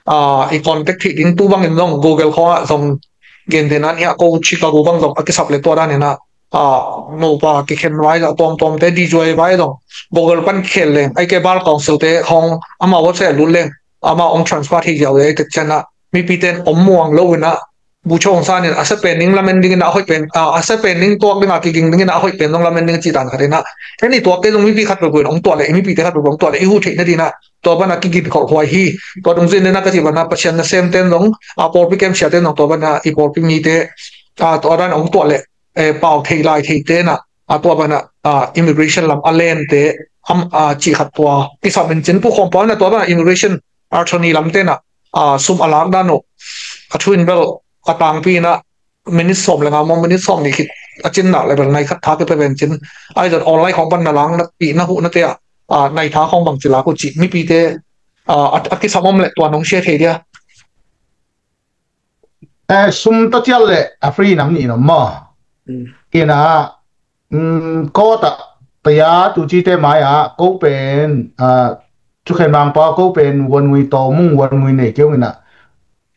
a, i contact theih ding, tu bangin zong Google khawngah zong gen den an hiah ko Chicago bang zong a kisap le tua danin a, a, nupa kikhen vai zah tuamtuam te, D J vai zong Google pan kikhel leng, ai ke bar council te khawng amau website a lut leng, amau hong transfer thei ziau le, ai tek cian a, mipi ten om muang lo in a, bu chawng sanin a sia pen ning lamen dingin a hoih pen, a, a sia pen ning tuak ding a kiging dingin a hoih pen zong lamen ding ci dan khat in a. Ken i tuak kei zong mipi khat peuhpeuh in hong tuah le, i mipite khat peuhpeuh hong tuah le, i huh theih nadin a, tua bana kigin khawh huai hi. Tua dungzui in a ka ci bana Pasian nasem ten zong, a, pawlpi kemsia ten zong tua bana i pawlpi mite, a, tua dan hong tuah le, e, pau thei lai thei ten a, a, tua bana, a, immigration lam a len te, am, a, ci khat tua kisam in cin, Pu Khawm Pau in a tua bana immigration attorney lam ten a, a, sum a lak dan uh, a thu in bel a tangpi in a, minute sawm le nga maw, minute sawm nih khit a cin nak le bel nai khat tha kipia ven cin. Ai zat online khawng pan na lang na pi na huh na te a, a, nai tha khawng bang ci lak uh cih mipite, a, a, a kisam om le tua nong share thei dia. Eh, sum ta cial le a free nam nih nom maw. Mm. Kina, mm, ko ta paya tu ci te mai a, ko pen, a, cu khen mang pa, ko pen wan ngui to mung, wan ngui nei keu ina.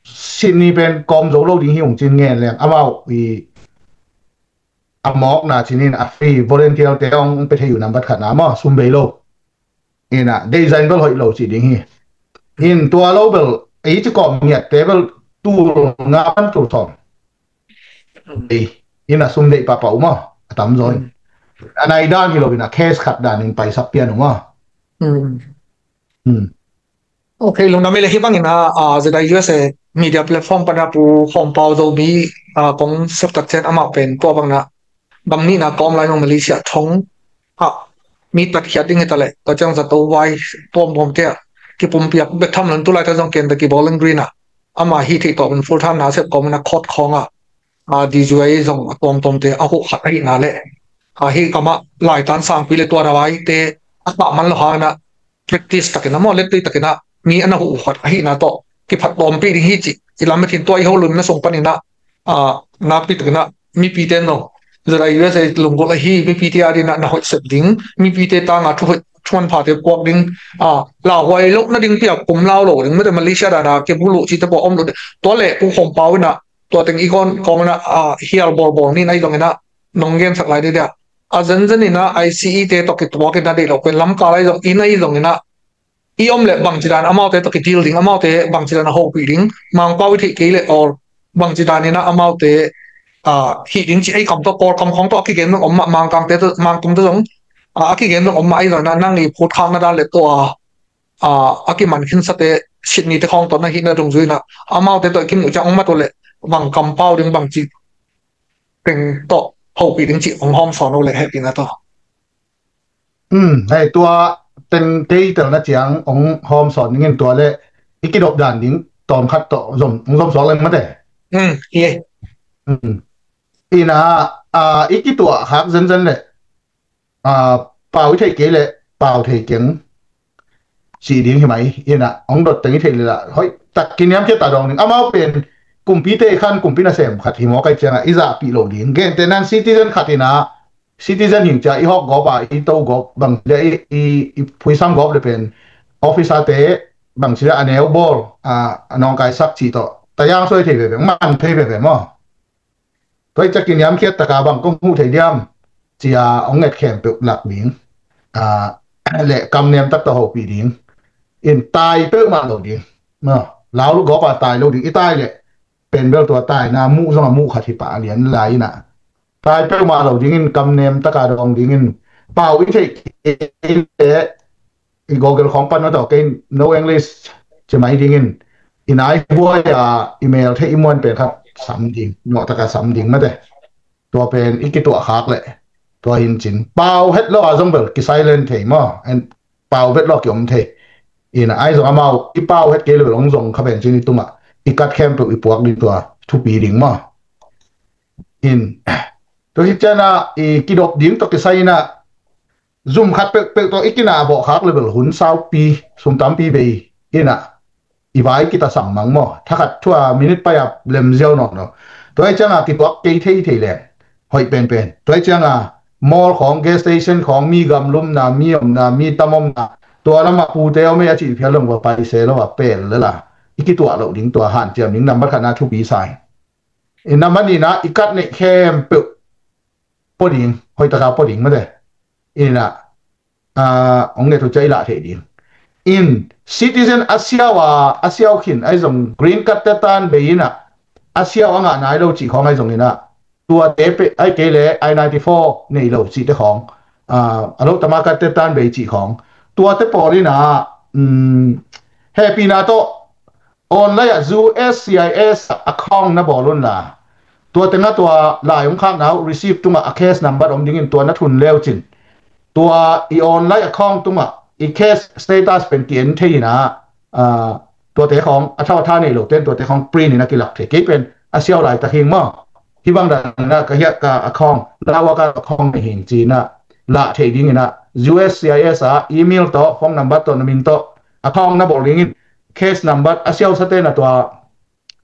Sydney pen kawm zo lo ding hi ung cin ngen leng amau i a mawkna cinin a free volunteer te hong pe thei uh nambat khatna maw, sum bei lo. Ina, deih zain bel hoih lo ci ding hi. In tua lo bel, ei ci kawm ngiat te bel tul nga pan tul sawm. Ei, ina sum deih pahpah uh maw, a tam zaw in. A nai dan hi lo ina case khat dan in paisak pian uh maw. Hmm. Ok, lungdam i le hi bangin a, a, Z I U S A media platform pana Pu Khawm Pau Zomi, a, kong sep tak cian amah pen tua bangna bang nihna ka om lai nong Malaysia thong a mi tat khiat ding hi ta le, tua ciang zato vai tuamtuam te a kipumpiak bek tham lon tu lai ta zong ken ta kibawl in green a ama hi thei tawh in full time na sep kawm in a court khawng a, a, D J I zong a tuamtuam te a huh khat ahihna le, a, hi kamah laitan sangpi le tua ravai te a tah man lo hangin a practice takin a maw, lettui takin a mi a na huh uh khat ahihna tawh kiphat tawmpi ding hi cih i lam a thin tua i ho lunna sung panin a, a, nakpi takin a mipi ten zong Z I U S A lunggulh ahi mipite a dingin a na hoih sep ding, mipite tanga thu hoih, thu manphate puak ding, a, lauhuai lohna ding pia kum lau lo ding, mete Malaysia dana kebuluh cite pawh om lo ding. Tua le Pu Khawm Pau in a tua teng i gawn kawm in a, a, hial bawlbawl ni in a i zong in a nong gensak lai dede a. A zenzen in a I C E te tawh kituak in a deih lo pen lamkal a i zong in a i zong in a i om le bangci dan amaute tawh kidil ding, amaute bangci dan a hopih ding, Mangpau i theih kei le or bangci dan in a amaute, a, hih ding ci ei kam tawh Kawlkam khawng tawh a kigen dong om mah, Mangkangte tawh, Mangkungte zong, a, a kigen dong om mah a i zong in a nang i phutkhakna dan le tua, a, a kiman khinsate Sydney te khawng tawh na hihna dungzui in a amaute tawh i kimuh ciang ong mat uh le bang kampau ding bang ci teng tawh hopih ding ci ong hawm sawn lo le hehpihna tawh. Hmm, hei tua teng kei telna ciang ong hawm sawn dingin tua le i kidop dan ding tawm khat tawh zom ong zom suak leng mate. Hmm, hi. Hmm. Ina a i kituah khak zenzen le a pau i theih kei le pau thei keng ci ding hi mai. Ina ong dot teng i theih le la hoih tak kiniam khia ta dong ding amau pen kumpi te khan kumpi nasem khat hi maw kai cianga i zahpih lo ding gente nan citizen khat ina citizen hing cia i hawk gawp a i to gawp bang le i i phuisam gawp le pen officer te bang ci le a neu bawl a nawngkai sak ci tawh tayang soi thei veve man thei veve maw. Tua i ciak kiniam khiat taka bang kong huh thei diam cia ong nget khempeuh lak ding le kamnem tak tawh hopih ding in tai peuhmah lo ding. Lau gawpa tai lo ding i tai le pen bel tua taina muh zong a muh khat hi pah a lian lai ina tai peuhmah lo dingin kamnem taka dong dingin pau i theih kei le i Google khawng pan tawh kei no English ci mai dingin i nai huai a i mel theih i muan pen khat sam ding nawh taka sam ding mate. Tua pen i kituah khak le tua hin cin pau het lo a zong bel ki silent thei maw en pau vet lo a ki om thei. Ina ai zong amau i pau het kei le bel ong zong kha pen cin i tungah i kat khempeuh i puak ding tua thupi ding maw. In tua hi ciana i kidop ding tawh kisai ina zum khat peuhpeuh tawh i kina a bawh khak le bel hun saupi sum tampi bei ina i vai kita sang mang maw thakhat thua minute pai a lem ziau nawn lo. Tua i cianga kituak kei thei thei leng hoih penpen tua i cianga mall khawng gas station khawng mi gamlumna mi omna mi tam omna tua lamah pute om ei a cih phial dong va pai se lo a pel lela i kituah loh ding tua hanciam ding nambat khatna thupi sai. I nambat nihna i kat neih khempeuh pua ding hoih taka pua ding mate. Ina ong nget uh cia i lah theih ding. In citizen a siau a a siau khin ai zong green card te tan bei ina a siau a ngah nai lo cih khawng ai zong ina tuate pe ai kei le I ninety four nei lo cihte khawng a lo tama card te tan bei cih khawng tuate pawl ina hehpihna tawh online ah U S C I S account na bawl unla tua tenga tua lai hong khakna uh receipt tungah a case number om dingin tua na thun leu cin tua i online account tungah i case status pen ki en thei ina tuate khawng a thau a tha nei lo ten tuate khawng print ina kilak thei kei pen a siau laitak hing maw. Hibang dan ina ka hiah ka account lawa ka account nei hing ci ina lah thei ding ina U S C I S a email tawh phone number tawh na min tawh account na bawl dingin case number a siau sa te na tua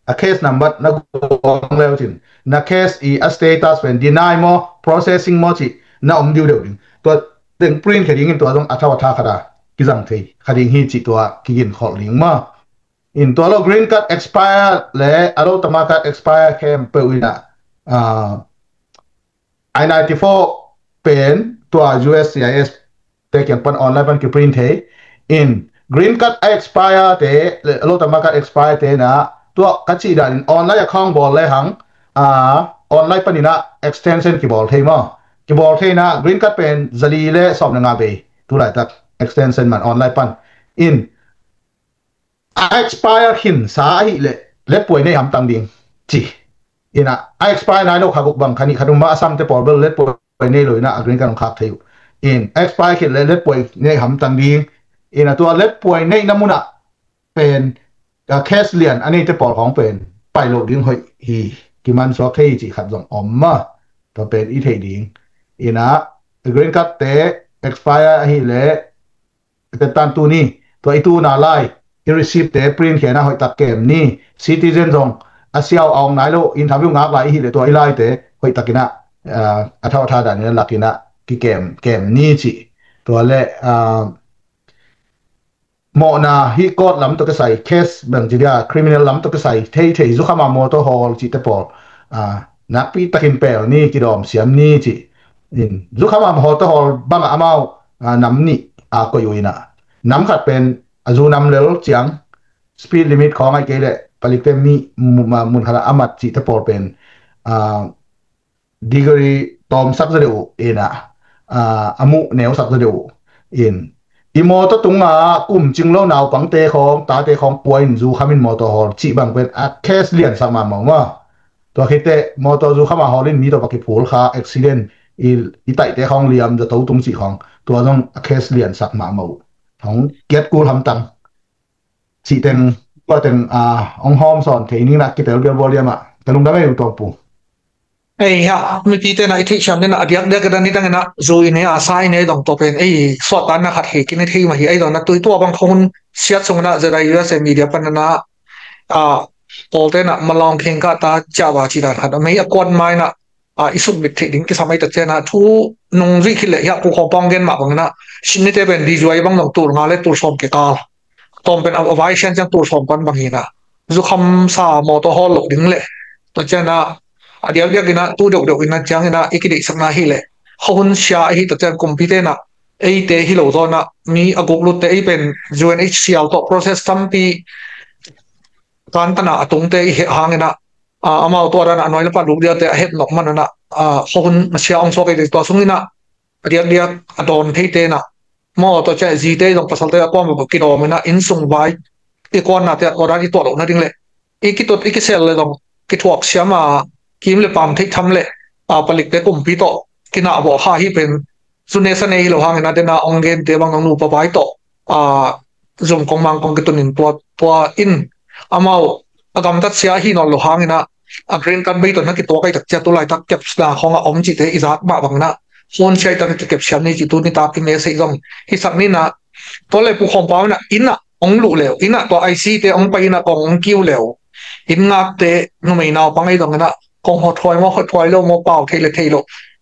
a case number na guang leu cin na case i a status pen deny maw processing maw cih na om diu deuh ding tua teng print khe dingin tua zong a thau a tha khata kizang thei kha ding hi cih tua kigin kholh ding maw. In tua lo green card expire le a lo tama card expire khempeuh ina I ninety four pen tua U S C I S te kiang pan online pan ki print thei in green card a expire te le a lo tama card expire te na tua ka cih dan in online account bawl le hang a online pan ina extension kibawl thei maw kibawl thei na green card pen zali le sawm na nga bei tulaitak extension man online pan in a expire khin sa ahi le letpuai nei hamtang ding ci ina a expire nai lo kha guk bang kha nih kha dum ma a sam te pawl bel letpuai nei lo ina a green card khak thei uh in a expire khin le letpuai nei hamtang ding ina tua letpuai neihna munah pen a case lian a neite pawl khawng pen pai lo ding hoih hi kiman suak thei cih khat zong om ma tua pen i thei ding ina green card te expire ahi le tetan tuni tua i tuna lai i receipt te print khena hoih tak kem ni citizen zong a siau a ong nai lo interview ngak lai i hi le tua i lai te hoih tak ina a thau a tha dan ina lak ina ki kem kem ni ci tua le mawhna hi court lam tawh kisai case bang ci dia criminal lam tawh kisai thei thei zukhama mawtaw hawl cihte pawl nakpi takin pel ni kidawm siam ni ci in zukhama mawtaw hawl bangah amau nam nih a koih uh ina nam khat pen a zu nam lel ciang speed limit khawng ai kei le palikte mi mun khatah a mat cihte pawl pen degree tawmsak zaw deuh uh ina a muh neusak zaw deuh uh in i mawtaw tunga kum cing lo naupangte khawng tate khawng puai in zu khamin mawtaw hawl cih bang pen a case liansak mahmah uh ma Tua khit teh mawtaw zu kham a hawl in mi tawh va kiphul kha, accident, i, i taihte khawng liam zato tung cih khawng, tua zong a case liansak mahmah uh. Hong kiat kul hamtang. Cih teng, tua teng, a, hong hawm sawn thei ning na kitel bial bua liam ah. Ka lungdam ei uh Tawmpu. Ei ha, mipite na i theihsiam dena a diakdiak ka dan i dang ina zu i ne a sa i ne dong tawh pen ei suahtanna khat hi kine thei mah hi. Ei dong na tui tua bang khong hun siat sung na Z I U S A media pan na, a, Kawlte na Malawng kheng ka ta cia ba ci dan khat a mei a kuan mai na, a, i sukbit theih ding kisam ei ta ciana thu nung zuih khit leh hiah pu khawng pawng gen mah bang na, Sydney te pen D J I bang dong tul nga le tul sawm kikal. Tawm pen a, a vai sian ciang tul sawm kuan bang hi na. Zukham sa mawtaw hawl loh ding leh. Tua ciana a diakdiak ina tu deuhdeuh ina ciang ina i kideihsakna hi leh. Khua hun sia ahi ta cian kumpite na. Eite hi lo zaw na mi a guk lutte ei pen U N H C R tawh process tampi kan tana a tungte i heh hang ina. A, amau tua dan a nuai le pa luk diate a het nok man ina. A, khua hun a sia ong suak ei tua sung ina. A diakdiak a dawn theite na. Maw tua ciah zite zong pasalte a kuam a kidawm ina inn sung vai i kuannate a tua dan i tuah lohna ding le i kitut i kisel le zong kithuak siam a kim le pam theih tham le a palikte kumpi tawh kinah bawh kha hi pen zu ne sa ne hi lo hang ina dena ong gente bang nong nupa vai tawh a zum kong mang kong kitunin tua, tua in amau a gamtat sia hi nawn lo hang ina a green card bei tawh na kituak ai tak cia tu laitak kepsna khawng a om cihte i zak mah bang ina hun sia i tak kikep siam ni cih tu nitak i message zong hi sak ni na tua le pu khawm pau ina ina ong luh leu ina tua I C te ong pai ina kong ong kiu leu in ngakte numei naupang ei zong ina kong hothuai maw hothuai lo maw pau thei le thei lo.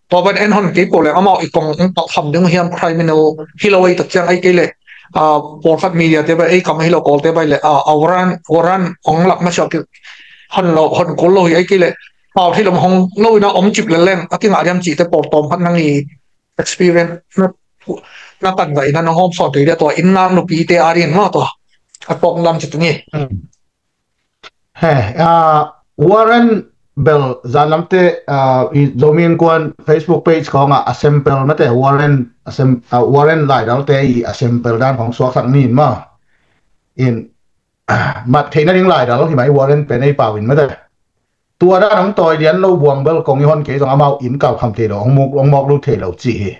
Tua ban en hon kei ko le amau i kong ong palkham ding hiam criminal hi lo ei tak ciang ei kei le a, pawlkhat media te bai ei kam hi lo Kawlte bai le a, a warrant, warrant ong lak masiak ki hon lo, hon kul lo hi ei kei le pau thei lo hong lo ina om cip le leng a kingah diam cihte pawl tawm khat nang i experience na, na kan ngai na nong hawm sawn te dia tua in ngak nupite a din maw tua a tawm lam ci tu ni. He, a, warrant bel zanlamte, a, i Zomi Innkuan Facebook page khawngah a sample mate warrant a sem, a, warrant laidalte i a sample dan khawng suaksak ni in maw. In, mat theihna ding laidal hi mai warrant pen ei pau in mate. Tua dan hong tawi lian lo buang bel kong i hon kei zong amau in kalkham thei lo, hong muk, hong mawk lut thei lo cih hi.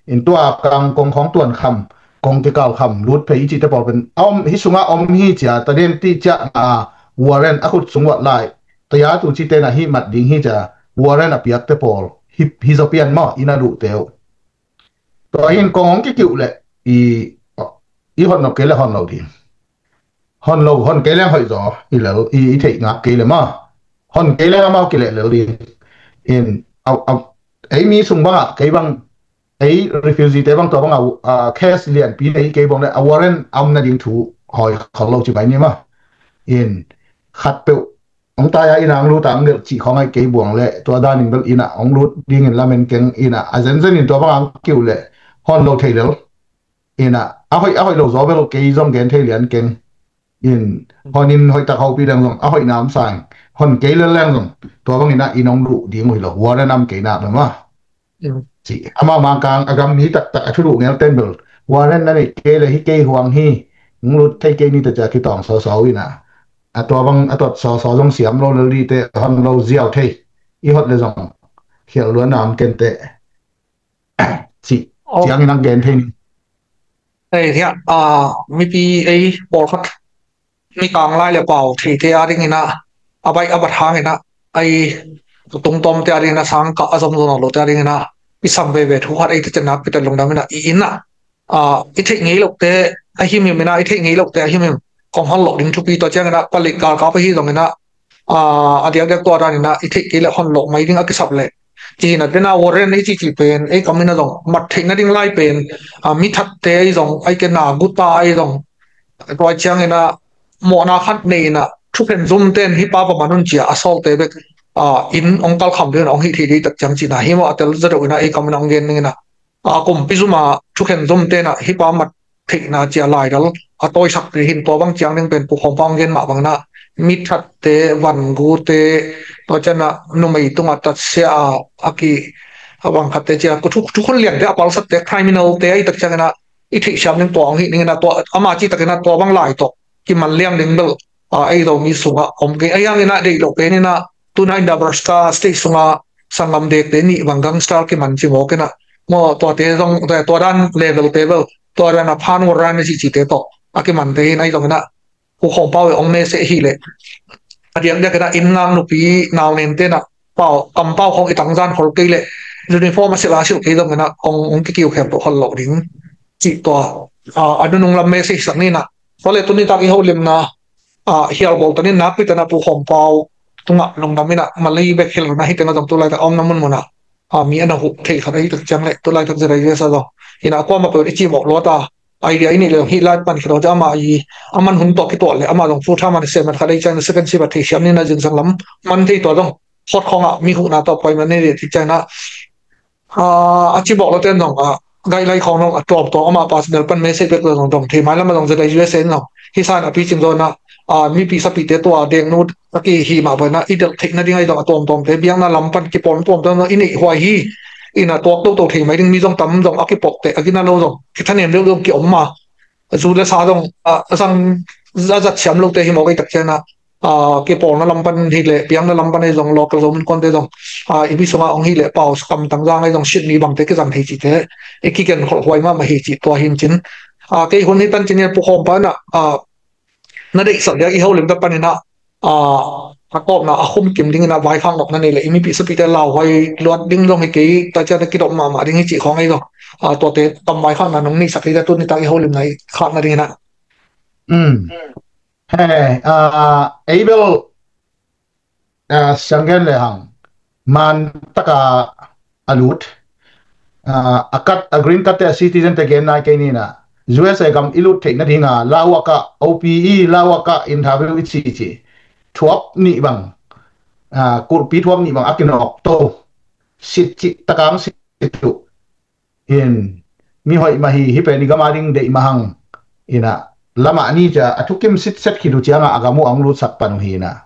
In tua kang kong khawng tuan kham, kong kikal kham lut phei i cihte pawl pen a om hi sungah om hi cia, ta den ti ciah a warrant a khut sung uat lai. Taya tu cihte na hi mat ding hi cia, warrant a piakte pawl hi, hi zaw pian maw, ina luhte uh. Tua hin kong hong kikiuh leh i, i hon lo kei le hon lo ding. Hon lo, hon kei leng hoih zaw, i lel, i, i theih ngak kei le maw. Hon kei leng amau kileh lel ding. In, au, au, ei mi sung bangah, kei bang, ei refugee te bang tua bangah, a, case lianpi nei kei bang le, a warrant a om nading thu hoi khol lo ci bai ni maw. In, khat peuh, hong tai a ina hong lut a hong gelh cih khawng ai kei buang le, tua danin bel ina hong lut dingin lamen keng ina, a zenzenin tua bangah hong kiuh le, hon lo thei lel. Ina, a hoih, a hoih lo zaw bel kei zong gen thei lian keng. In, hon in hoih tak hopi leng zong, a hoihna om sang. Hon kei lel leng zong, tua bang ina in hong luh ding uh hi lo, warrant a om kei nak le maw. Ci, amau mangkang a gam mi taktak a thulu ngel ten bel. Warrant na neih kei le hi kei huang hi. Hong lut thei kei ni te cia kitawng sawsaw ina. A tua bang a tuat sawsaw zong siam lo lel dite hon lo ziau thei. I hot le zong khial luan na om kente. Ci, ciangin ang gen thei ni. Ei, hiah, a, mipi ei pawlkhat mikang lai le pau theite a dingina a baih a bat hangina ei tungtawmte a dingina sangkah a zom zo nawn lote a dingina i sam veve thu khat ei tete nakpite lungdamina i ina, a, i theih ngei lote a himhimina i theih ngei lote a himhim kong hon loh ding thupi tua ciangina palik galkap ahi zongina, a, a diakdiak tua danina i theih kei le hon loh mai ding a kisap le cihina tena warrant ei cici pen ei kamina zong mat theihna ding lai pen, a, mi thatte ei zong ei kena guta ei zong tua ciangina mawhna khat neina thukhen zumten hi pa va manun cia a sawlte bek, a, in ong kalkham dingin ong hih thei dei tak ciang cina hi maw a tel zadoh ina ei kamina ong gen dingina, a, kumpi zuma thukhen zumtena hi pa mat theihna cia laidal a tawisakte hin tua bang ciang ding pen pu khawmpa ong gen mah bangina mi thatte vangute tua ciana numei tunga tatsia a, a ki a bang khatte cia thukhun liante a palsatte criminalte a i tak ciangina i theihsiam ding tua ong hih dingina tua ama ci takina tua bang lai tawh kiman liang ding bel, a, ei Zomi sungah om kei a hiangina deih loh penina Tuna in Nebraska state sunga sanggam dekte nih bang gangster kiman ci mawk inah, maw, tuate zong, tua dan level te bel, tua dan a phan war dan a cihcite tawh a kimante hi in ahi zong inah, Pu Khawm Pau i ong mese hi leh, a diakdiak inah inn ngak nupi nau nente inah pau, kampau khong i tangzan khol kei leh, uniform a silh a silh kei zong inah ong, ong kikiu khem tawh khol loh ding cih tua a nunung lam mese hi sak ni inah. Tua le tuni tak i holimna a hial bawl tanin nakpi tanah Pu Khawm Pau tungah lungdam inah, Malay bek hi lo inah, hih tengah zong tulaitak a omna munmunah a mi a na huh thei khat ahi tak ciang le, tulaitak zira i vesa zong inah, kuamah peuh i cimawh luat a, idea i nih le zong hih lai pan khit aw ci, amah i a man hun tawh kituah le amah zong full time a na sem man khat ahi ciang inah, second shift a theisiam ni inah, zingsang lam man thei tua zong hot khawngah mi huhna tawh pai man ni le ti ciang inah, a cibawk lote in zong a guideline khawng zong a tuamtuam, amah personal pan message bek zong dong thei mailam a zong zeta U S A in zong hi san a picing zaw inah, mipi sapite tua dengnu a kihi mah bawina i delh theihna ding ahi zong a tuamtuamte biakna lam pan kipawl tuamtuam zong i neih huai hi. Inah tuak toto thei mai ding mi zong tam zong a kipawkteh a gina lo zong kithanem deuh zong kiom ma, zu le sa zong a zang a zat siam lote hi mawk ahi tak ciang inah, a, kipawlna lam pan hi leh, piakna lam pan hi zong, local Zomi Innkuante zong, a, i mi sunga ong hi leh, pau kam tangzang ahi zong, sit mi bangte kizang thei cihte i kigen kholh huai mahmah hi cih tua hi in cin. A, kei hun hi tan cin in Pu Khawm Pau inah, a, na deihsak diak i holim ta pan inah, a, a kawpna a khum kim ding inah vaikhak nopna nei leh, i mipi sapite lauhuai luat ding zong hi kei, tua ciang a kidop mahmah ding hi cih khawng ahi zong, a, tuate kam vaikhakna nong neisak hi ta, tuni tak i holimna i khakna ding inah. Mm. He, a, ei bel, a, siang gen le hang, man taka a lut, a, a card, a green card te, a citizen te gen nai kei ni inah, U S A gam i lut theihna dinga, lauhuai ka, O P E lauhuai ka, interview i ci i ci, thuap nih bang, a, kulhpi thuap nih bang a kinawk to, sit cih takang sit uh in, mi hoih mah hi, hih pen i gam a ding deih mah hang inah, lamah ni cia a thukim sitset khit uh ciangah a gam uh a hong lutsak pan uh hi inah.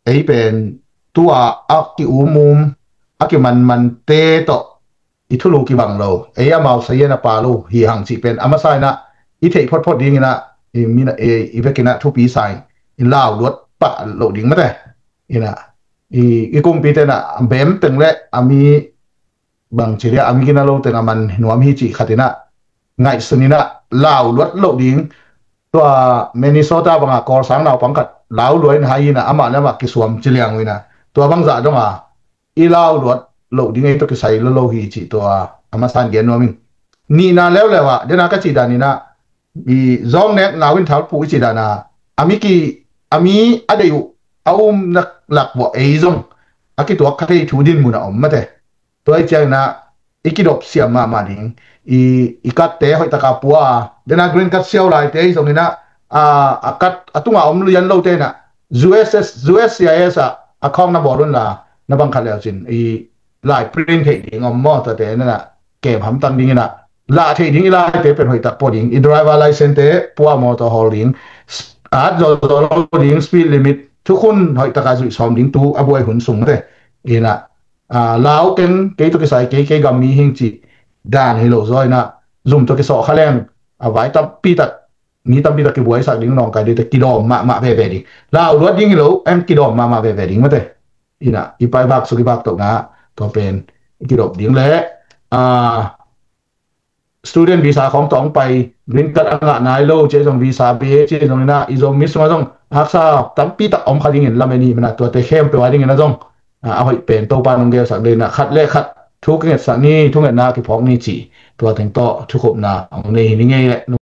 Ei pen tua a ki-umum, a kimanmante tawh i thulu kibang lo, ei amau sayan a pa lo hi hang cih pen a masa inah i theih photphot ding inah, i, mina, i, i vek inah thupi sa in, i lau luat pah loh ding mate inah, i, i kumpite inah bem teng le a mi bang ci dia, a mi gina lo teng a man nuam hi cih khat inah ngaihsun inah lau luat loh ding. Tua Minnesota banga Kawlsang naupang khat lau luat in hai inah, amah le amah kisuam ci liang uh inah, tua bangzah donga i lau luat loh ding ei tawh kisai lo lo hi cih tua a masa in gen nuam ing. Nihna leuleu ah, dena ka cih dan inah, i zawng nek nau in thal puh i cih dan a, a mi ki, a mi a deih uh a um nak lak vawh ei zong a kituak kha thei thu dinmun a om mate. Tua i ciang inah i kidop siam mahmah ding, i, i card te hoih taka pua, dena green card siau laite i zong inah, a, a card a tunga om lian lote inah, U S S, U S C I S ah account na bawl un la, na bang khat leu cin, i lai print theih ding om maw, tuate inah kem hamtang ding inah, lah theih ding i laite pen hoih tak pua ding, i driver license te pua, motor hawl ding, at zawzaw lo ding, speed limit, thukhun hoih taka zuih sawm ding, tu a buai hun sung te inah, a, lau keng, kei tawh kisai kei, kei gam mi hing cih dan hi lo zaw inah, zum tawh kisawh kha leng a vai tampi tak, mi tampi tak kibuaisak ding, nawngkai ding te kidawm mahmah veve ding. Lau luat ding hi lo, en kidawm mahmah veve ding mate. Inah i pai vak suk i vak tohna tua pen i kidop ding le, a, student visa khawng tawh hong pai, green card a ngah nai lo, cia zong visa be, cia zong inah, i Zomi sungah zong haksa tampi tak om kha dingin lamen i hih manah tuate khempeuh a dingin a zong, a, a hoih pen Topa nong gelsak le inah, khat le khat thu kingetsak ni, thungetna kiphawk ni cih tua teng tawh thukhupna hong nei hi ni ngei le.